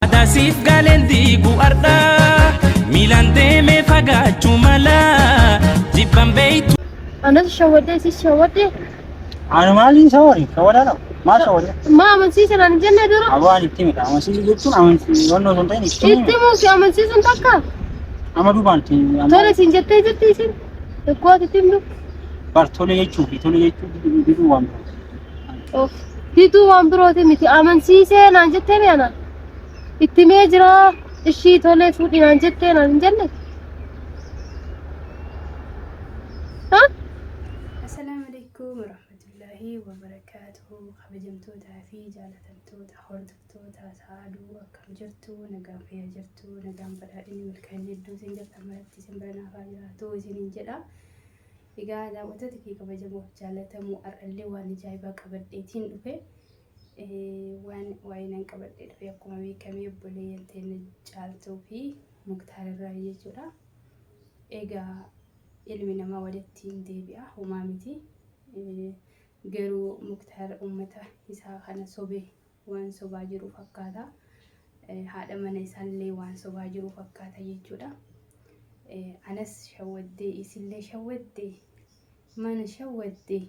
Waadaa siif galeen diigu ardha miilaan deemee fagaachuu mala jibban beeytu. Anas shawwadee isis shawwadee. Ani maaliin shawwari? Shawwadaa qaba. Maal shawwadee? Maa amansiisa naan hin jenne dura. Aboo ani itti mita. Amansiisuu jechuun amansiisuu wannoo osoo hin ta'in itti Itti muki amansiisuun takka. Amma duubaan itti amma Tole siin jettee jirti isin. Tokko ati itti himtu. bar tole jechuu fi tole jechuu diduu waan birooti. Of diduu waan birooti miti amansiisee naan jettee mi ana itti mee jira ishii tolee fuudhi naan jettee naan hin jenne. Ha? Assalaamu alaikum warahmatullaahi wabarakaatuhu kabajamtootaa fi jaalatamtoota hordoftoota saaduu akkam jirtu nagaan fayyaa jirtu nagaan badhaadhinni milkaa'inni hedduu isin jirtan maratti isin bira naafaa jiraatu isiniin jedha. Egaa daawwattoota kee kabajamoof jaallatamoo har'allee waan ajaa'ibaa qabadheetiin dhufe. Waan waa'ee nan qabadhee dhufe akkuma beekamee obboleeyyan teenya Caaltuu fi Muktaar irraa jechuudha. Egaa ilmi namaa walitti hin deebi'a homaa miti. Garuu Muktaar uummata isaa kana sobee waan sobaa jiru fakkaata. Haadha mana isaallee waan sobaa jiru fakkaata jechuudha. Anas shawwaddee isillee shawwaddee mana shawwaddee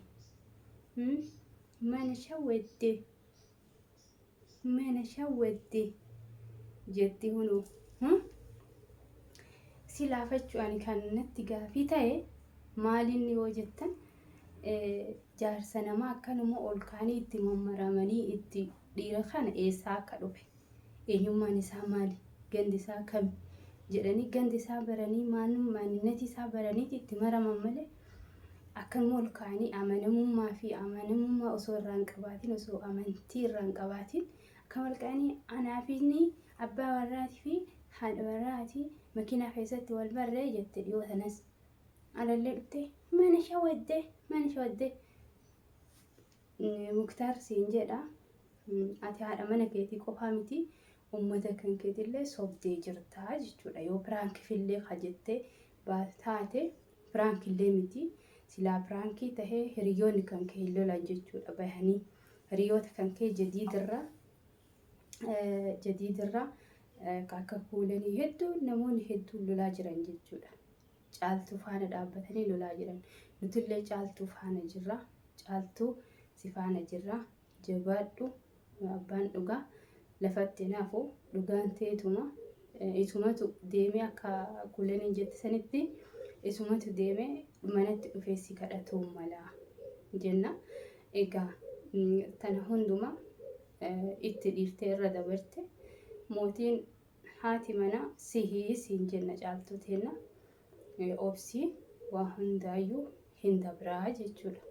mana shawwaddee mana shawwaddee jetti hunoo. Si laafachuu ani kan natti gaafii ta'e maalinni yoo jettan jaarsa namaa akkanuma ol kaanii itti mammaramanii itti dhiira kana eessaa akka dhufe eenyummaan isaa maali gandi isaa kami jedhanii gandi isaa baranii maaninnetii isaa baraniiti itti maraman malee akkanuma ol kaanii amanamummaa fi amanamummaa osoo irraa hin qabaatin osoo amantii irraa hin qabaatin akkam ol kaanii anaa fi inni abbaa warraatii fi haadha warraatii makiinaa keessatti wal barree jette dhiyoo tanas. Alallee dhuftee mana shawadde mana shawadde Muktaar siin jedha ati haadha mana keetii qofaa miti ummata kan keetillee sobdee jirta jechuudha yoo piraankifillee ka jettee taate piraankillee miti silaa piraankii tahee hiriyoonni kan kee hin lolan jechuudha bahanii hiriyoota kan kee jadiidirra jadiidirra akka kuulanii hedduu namoonni hedduun lolaa jiran jechuudha. Caaltuu faana dhaabbatanii lolaa jiran. Nutillee Caaltuu faana jirra. Caaltuu si faana jirra. Jabaadhu abbaan dhugaa lafatti hin hafu dhugaan teetuma isumatu deemee akka kuulaniin jette sanitti isumatu deemee manatti dhufee si kadhatuu mala jenna. Egaa tana hunduma itti dhiiftee irra dabarte mootiin Haati manaa sihii siin jenna caaltuu teenna obsii waa hundaayyuu hin dabraa jechuudha.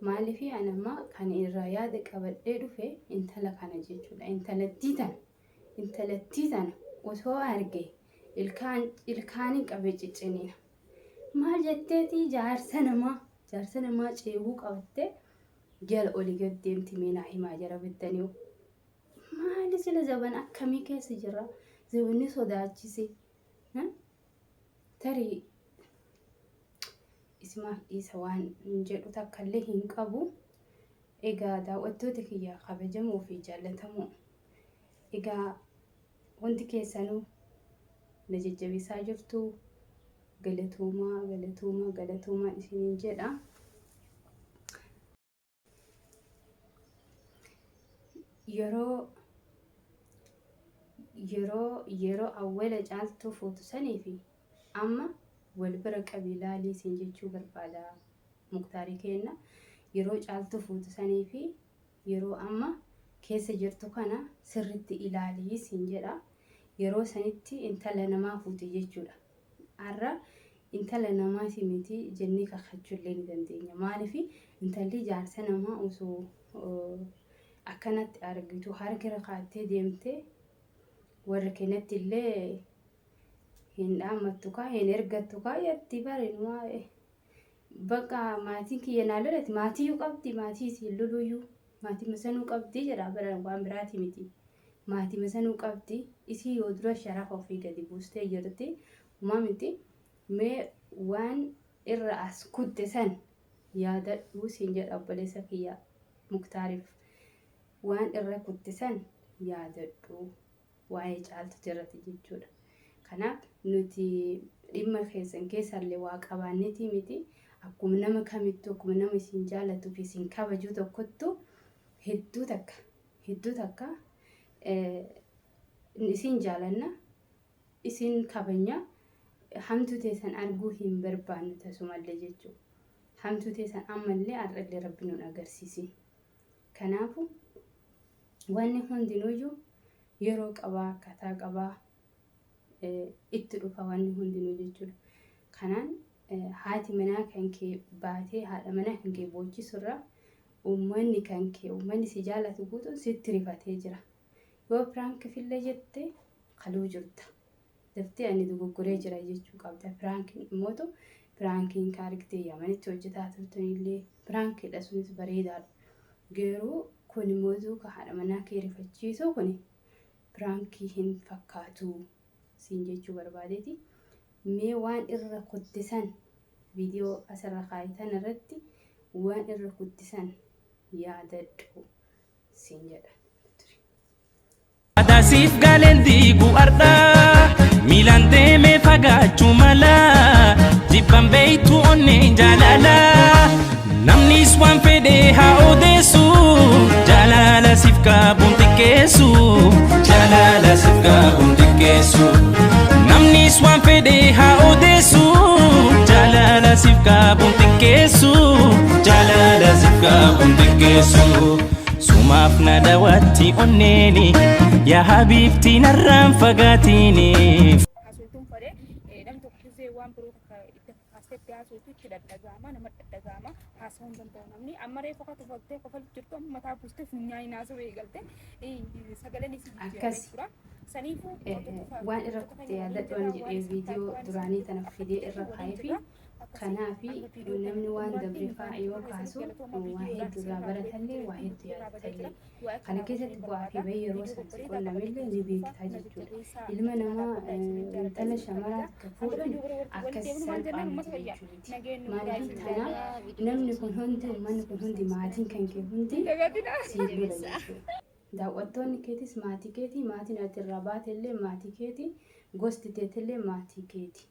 Maaliif ani amma kan irraa yaada qabadhee dhufe intala kana jechuudha. Intalattii tana intalattii tana osoo arge ilkaan ilkaaniin qabee cicciniina. Maal jetteetii jaarsa namaa jaarsa namaa ceebuu qabattee jala olii gad deemti mee naa himaa jara bettaniu. Maali sila zaban akkamii keessa jirra? Zabanni sodaachise. Tarii isimaaf dhiisa waan jedhu takka illee hin qabu. Egaa daawwattoota kiyya kabajamoo fi jaallatamoo. Egaa wanti keessanuu na jajjabeessaa jirtu galatoomaa galatoomaa galatoomaa isiniin jedha. Yeroo yeroo yeroo awwala caaltuu fuutu sanii fi amma wal bira qabi laalii siin jechuu barbaada muktaarii keenna yeroo caaltuu fuutu sanii fi yeroo amma keessa jirtu kana sirritti ilaalii siin jedha yeroo sanitti intala namaa fuute jechuudha Har'a intala namaati miti jennee kakachuu illee ni dandeenya. Maaliif intalli jaarsa namaa osoo akkanatti argitu harka irra kaattee deemtee warra keenyatti illee hin dhaammattu kaa hin ergattu kaa jetti bari bakka maatiin kiyya naa lolati maatiyyuu qabdi maatii isiin loluyyuu maatii masanuu qabdi jedha bara waan biraati miti. Maatii masanuu qabdi isii yoo dura sharafa ofii gadi buustee jirti homaa miti mee waan irra as kutte san yaadadhuu siin jedha obboleessa kiyya muktaariif waan irra kutte san yaadadhu. Waa'ee Caaltuuti irratti jechuudha. Kanaaf nuti dhimma keessan keessallee waa qabaannetii miti. Akkuma nama kamittuu, akkuma nama isin jaalatuu fi isin kabajuu tokkottu hedduu takka hedduu takka isin jaalanna, isin kabanya, hamtuu teessan arguu hin barbaannu tasumallee jechuudha. Hamtuu teessan ammallee har'allee rabbi nun agarsiisin. Kanaafu wanni hundinuyyuu yeroo qabaa, akkaataa qabaa, itti dhufa wanni hundinuu jechuudha. Kanaan haati manaa kan kee baatee haadha manaa kan kee boochisurra uummanni kan kee, uummanni si jaalatu guutuun sitti rifatee jira. Yoo piraank fillee jette kaluu jirta. Daftee ani dogoggoree jira jechuu qabda. Piraankiin immootu piraankiin ka argitee Yamanitti hojjetaa turtanillee piraankiidha, sunis bareedaadha. Garuu kun immootu ka haadha manaa kee rifachiisu kun piraankii hin fakkaatu siin jechuu barbaadeeti. Mee waan irra kutte san, viidiyoo asirra kaayitan irratti waan irra kutte san yaadadhu siin jedha. Aadaa siif galeen diigu ardha, miilaan deemee fagaachuu mala, jibban beeytu onneen jaalala. Namnis waan fedhe haa odeessu, jaalala siif qabuun xiqqeessu, jaalala siif qabuun xiqqeessu. Namnis waan fedhe haa odeessu, jaalala siif qabuun xiqqeessu, jaalala siif qabuun xiqqeessu. Sumaaf na daawwatti onneeni, yaa habiibti narraan fagaatiini. Haasoftuun fedhe namni tokko gisee waan biroo takka itti kaastetti haasoftu itti dhadhaga'ama, nama dhadhaga'ama, haasa'uu hin danda'u namni. Amma reefu akka tufattee kofalu jirtu, amma mataa buustee funyaanii naasa'uu eegalte, sagaleen isii jijjiirame Akkas. jechuudha. Saniifuu Waan irra kutte yaadadhu ani jedhee viidiyoo duraanii tana fidee irra kaa'ee fi kanaafi namni waan dabre fa'aa yoo kaasu waa hedduu irraa baratallee, waa hedduu yaadatallee. Kana keessatti bu'aa fi bahii yeroo san si qunnamellee ni beektaa jechuudha. Ilma namaa intala shamaraa takka fuudhuun akkas salphaa miti jechuudha. Maaliif tanaaf namni kun hundi, uummanni kun hundi, maatiin kan kee hundi siif lola jechuudha. Daawwattoonni keetis maatii keeti, maatiin ati irraa baate illee maatii keeti, gosti teetillee maatii keeti.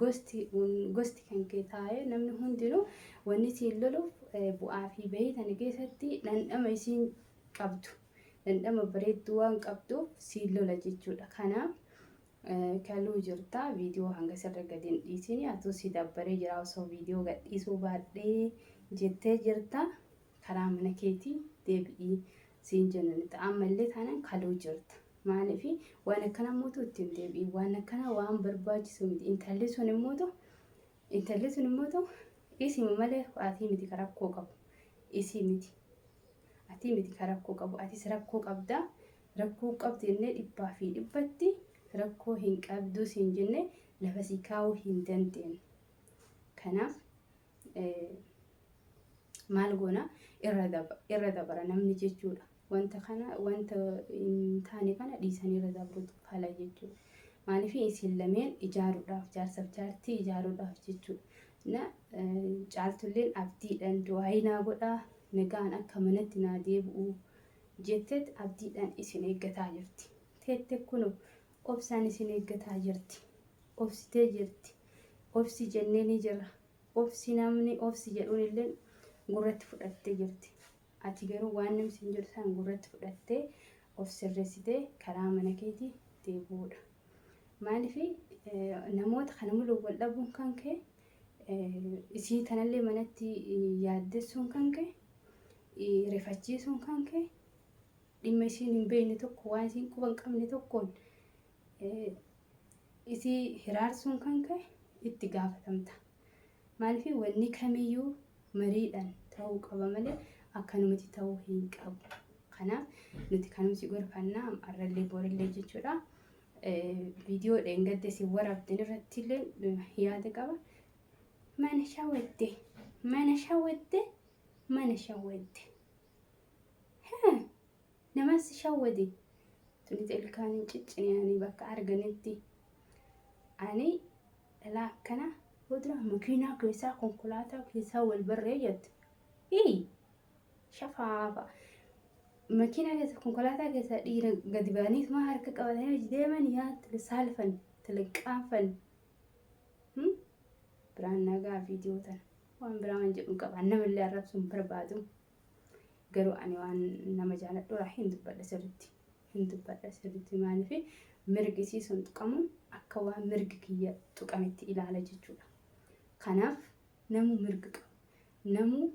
Gosti kan kee taa'ee namni hundinuu wanni siin loluuf bu'aa fi bahii tana keessatti dhandhama isiin qabdu, dhandhama bareedduu waan qabduuf siin lola jechuudha. Kanaaf kaluu jirta, viidiyoo hanga sirra gadi hin dhiisini, atuu si dabbaree jira, osoo viidiyoo gad dhiisuu baadhee jettee jirta. Karaa mana keetii deebi'ii siin jenna nuti, ammallee taanaan kaluu jirta. Maaliif waan akkana mootu ittiin deebi'i, waan akkana waan barbaachisu miti. Intalli sun immootu isima malee atii miti ka rakkoo qabu, isii miti, atii miti ka rakkoo qabu. Atis rakkoo qabdaa, rakkoo qabdu jennee dhibbaa fi dhibbatti rakkoo hin qabduu siin jennee lafa sii kaa'uu hin dandeenye. Kanaaf maal goona, irra dabara namni jechuudha. Wanta kana, wanta hin taane kana dhiisanii irra dabrutu fala jechuudha. Maaliif isin lameen ijaaruudhaaf, jaarsaaf jaartii ijaaruudhaaf jechuudha. Na Caaltulleen abdiidhaan du'aayii naa godhaa, nagaan akka manatti naa deebi'u jetteet abdiidhaan isin eeggataa jirti. Teette kunoo obsaan isin eeggataa jirti. Obsitee jirti. Obsi jennee ni jirra. Obsi, namni obsi jedhuun illee gurratti fudhattee jirti. Ati garuu waan namni siin jedhu san gurratti fudhattee of sirreessitee karaa mana keetii deebi'uudha. Maaliif namoota kana muluu wal dhabuun kan ka'e, isii tanallee manatti yaaddessuun kan ka'e, rifachiisuun kan ka'e, dhimma isiin hin beekne tokko, waan isiin quba hin qabne tokkoon isii hiraarsuun kan ka'e itti gaafatamta. Maaliif wanni kamiyyuu mariidhaan ta'uu qaba malee akkanumatti ta'uu hin qabu. Kanaaf nuti kanumsi gorfannaa har'allee borillee jechuudha. Viidiyoo dheengadde isin waraabdan irratti illee yaada qaba. Mana shawwadde, mana shawwadde, mana shawwadde. Namas shawwade. Tuni ilkaan hin ciccine ani bakka arganitti. Ani dhalaa akkana fuuldura makiinaa keessaa, konkolaataa keessaa wal barree jette. Ii shafaafa. Makiinaa keessa konkolaataa keessa dhiira gadi ba'anii maa harka qabatanii hojii deeman yaa tole saalfan tole qaanfan. Biraan nagaa viidiyoo tana waan biraa waan jedhu qaba. Namallee arrabsuu hin barbaadu. Garuu ani waan nama jaaladhu irraa hin dubbadha sirriitti. Hin dubbadha sirriitti maaliif mirgi isii sun tuqamu akka waan mirgi kiyya tuqametti ilaala jechuudha. Kanaaf namuu mirga qaba. Namuu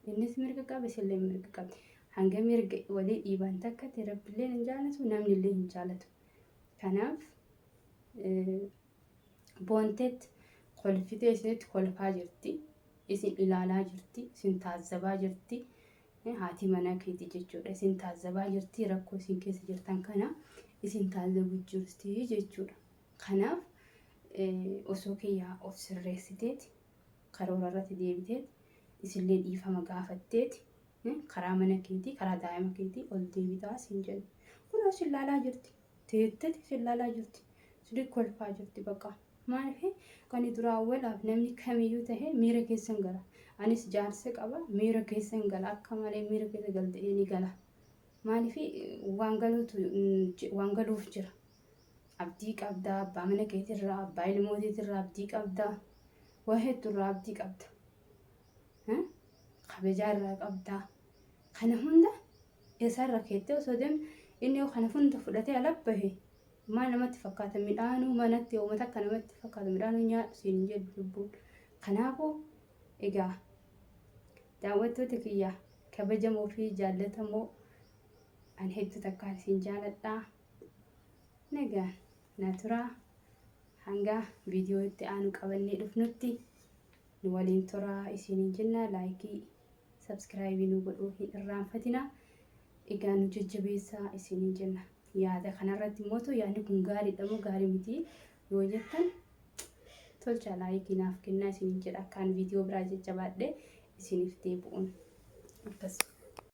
innis mirga qaba isillee mirga qabdi. Hanga mirga walii dhiiban takkatti rabbillee hin jaalatu namnillee hin jaalatu. Kanaaf boonteetti kolfitee isinitti kolfaa jirti. Isin ilaalaa jirti. Isin taazzabaa jirti. Haati mana keeti jechuudha. Isin taazzabaa jirti. Rakkoo isin keessa jirtan kana isin taazzabu jirti jechuudha. Kanaaf osoo kiyyaa of sirreessiteeti karoora irratti deebiteeti isillee dhiifama gaafatteeti karaa mana keetii karaa daa'ima keetii ol deebitaa siin jenna. Kunoo isin laalaa jirti. Teetteti isin laalaa jirti. Isin kolfaa jirti bakka. Maaliif kan duraa awwalaaf namni kamiyyuu ta'e miira keessan gala. Anis jaarsa qaba miira keessan gala akka malee miira keessa galtee ni gala. Maaliif waan galuutu waan galuuf jira. Abdii qabdaa abbaa mana keetirraa abbaa ilmootiitirraa abdii qabdaa waa hedduurraa abdii qabda. Kabajaa irraa qabdaa. Kana hunda isarra keettee osoo deemtu inni yoo kana hunda fudhatee ala bahe maal namatti fakkaata midhaanuu manatti uummata akka namatti fakkaata midhaanuu nyaadhu siin hin jedhu lubbuun. Kanaafuu egaa daawwattoota kiyya kabajamoo fi jaallatamoo an hedduu takkaan isin jaaladha. Nagaan na turaa hanga viidiyoo itti aanu qabannee dhufnutti nu waliin turaa isiniin jenna like subscribe nu godhuu hin irraanfatina. Egaa nu jajjabeessaa isiniin jenna. Yaada kanarratti immoo yaadni kun gaariidha moo gaarii miti yoo jettan tolcha like naaf kennaa isiniin jedha akkaan viidiyoo biraa jajjabaadhee isiniif deebi'uun akkas.